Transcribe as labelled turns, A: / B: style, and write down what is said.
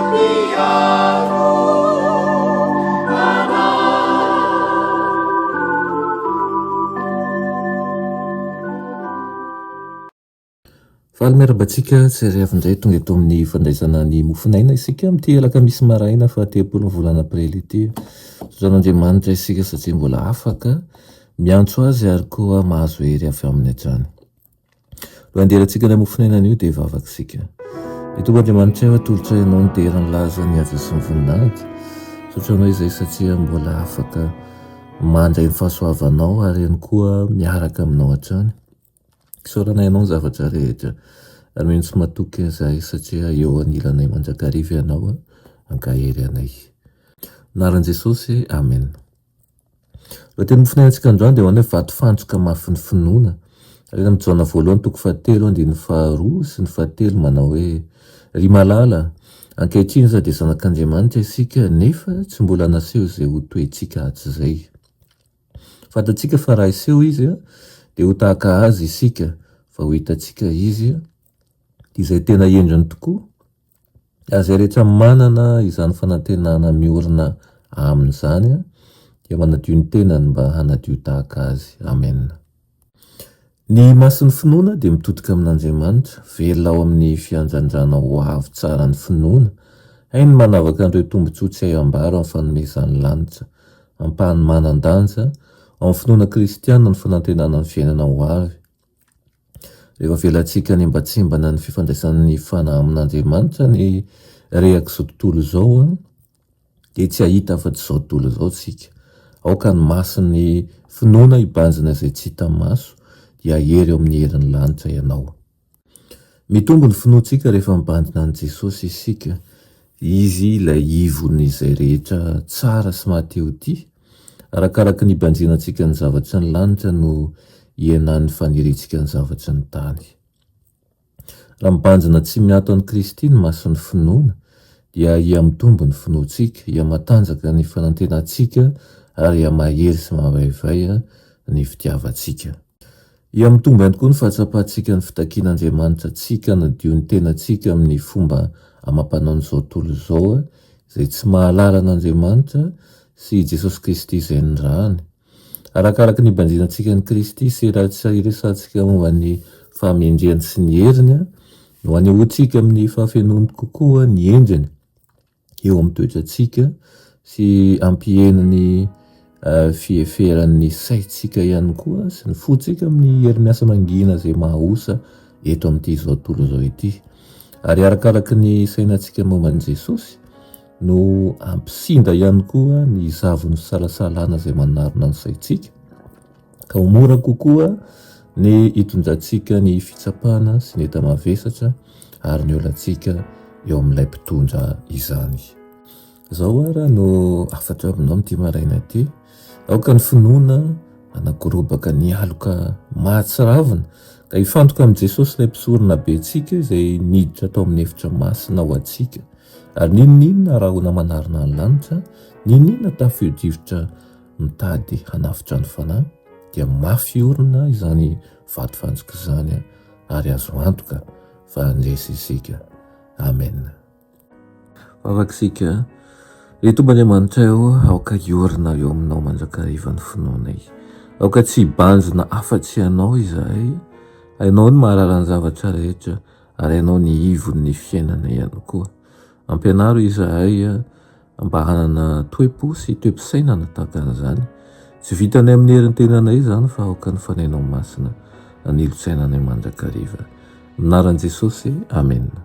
A: mpiaro anay.
B: Faly miarahaba antsika tsirairay avy indray tonga eto amin'ny fandraisana ny mofon'aina isika amin'ity alakamisy maraina fahatelopolo ny volana aprily ity. Misaotra an'Andriamanitra isika satria mbola afaka miantso azy ary koa mahazo hery avy aminy hatrany. Aloha handehanantsika ny mofon'aina anio dia hivavaka isika. Ny Tompo Andriamanitray o atolotray Anao ny dera ny laza ny haja sy ny voninahitra. Misaotra Anao izay satria mbola afaka mandray ny fahasoavanao ary ihany koa miaraka aminao hatrany. Isaorana Ianao ny zavatra rehetra ary mino sy matoky izahay satria eo anilanay mandrakariva Ianao hankahery anay. Anaran'i Jesosy, Amena. Lohateny mofonainantsika androany dia hoe vato fantsika mafin'ny finoana. Ary amin'ny Jaona voalohany toko fahatelo andininy faharoa sy ny fahatelo manao hoe Ry malala, ankehitriny aza dia zanak'Andriamanitra isika nefa tsy mbola naseho izay ho toetsika hatrizay. Fantatsika fa raha hiseho Izy dia ho tahaka Azy isika, fa ho hitantsika Izy, izay tena endriny tokoa, ary izay rehetra manana izany fanantenana miorina Aminy izany dia manadio ny tenany mba hanadio tahaka Azy. Amena. Ny mason'ny finoana dia mitodika amin'Andriamanitra, velona ao amin'ny fianjanjana ho avy tsara ny finoana, hainy ny manavaka an'ireo tombontsoa tsy hay ambara amin'ny fanomezan'ny lanitra. Ampahany manan-danja ao amin'ny finoana kristiana ny fanantenana ny fiainana ho avy. Rehefa avelantsika hanembantsembana ny fifandraisan'ny fanahy amin'Andriamanitra ny rehak'izao tontolo izao, dia tsy hahita afa-tsy izao tontolo izao isika. Aoka ny mason'ny finoana hibanjina izay tsy hita maso, dia hahery eo amin'ny herin'ny lanitra ianao. Mitombo ny finoantsika rehefa mibanjina an'i Jesosy isika. Izy ilay ivon'izay rehetra tsara sy maha-te-ho-tia. Arakaraka ny hibanjinantsika ny zavatry ny lanitra no hihenan'ny faniriantsika ny zavatry ny tany. Raha mibanjina tsy miato an'i Kristy ny mason'ny finoana, dia hihamitombo ny finoantsika, hihamatanjaka ny fanantenantsika ary hihamahery sy mahavaivay ny fitiavantsika. Hihamitombo ihany koa ny fahatsapantsika ny fitakian'Andriamanitra antsika hanadio ny tenantsika amin'ny fomba amam-panaon'izao tontolo izao izay tsy mahalala an'Andriamanitra sy i Jesosy Kristy izay nirahany. Arakaraka ny hibanjinantsika an'i Kristy sy iresahantsika momba ny fahamendrehany sy ny heriny no hanehoantsika amin'ny fahafenoany kokoa ny endriny eo amin'ny toetrantsika sy hampihena ny fieferan'ny saintsika ihany koa sy ny fontsika amin'ny hery miasa mangina izay mahaosa eto amin'ity izao tontolo izao ity. Ary arakaraka ny sainantsika momba an'i Jesosy no hampisinda ihany koa ny zavon'ny fisalasalana izay manarona ny saintsika, ka ho mora kokoa ny hitondrantsika ny fitsapana sy ny enta-mavesatra ary ny olantsika eo amin'ilay mpitondra izany. Izao ara no hafatra aminao amin'ity maraina ity, aoka ny finoana hanagorobaka ny aloka mahatsiravina ka hifantoka amin'i Jesosy ilay mpisorona be antsika izay niditra tao amin'ny efitra masina ho antsika. Ary n'inon'inona rahona manarona ny lanitra, n'inon'inona tafio-drivotra mitady hanafotra ny fanahy, dia mafy orina izany vato fantsika izany ary azo antoka fa handresy isika. Amen. Vavaka isika. Ry Tompo Andriamanitray ô, aoka hiorina eo aminao mandrakariva ny finoanay. Aoka tsy hibanjina afa-tsy Ianao izahay. Hainao ny mahalala ny zavatra rehetra. Ary Ianao ny ivon'ny fiainana ihany koa. Ampianaro izahay mba hanana toe-po sy toe-pisainana tahaka an'izany. Tsy vitanay amin'ny herin'ny tenanay izany fa aoka ny Fanahinao Masina hanilo-tsaina anay mandrakariva. Amin'ny anaran'i Jesosy, amena.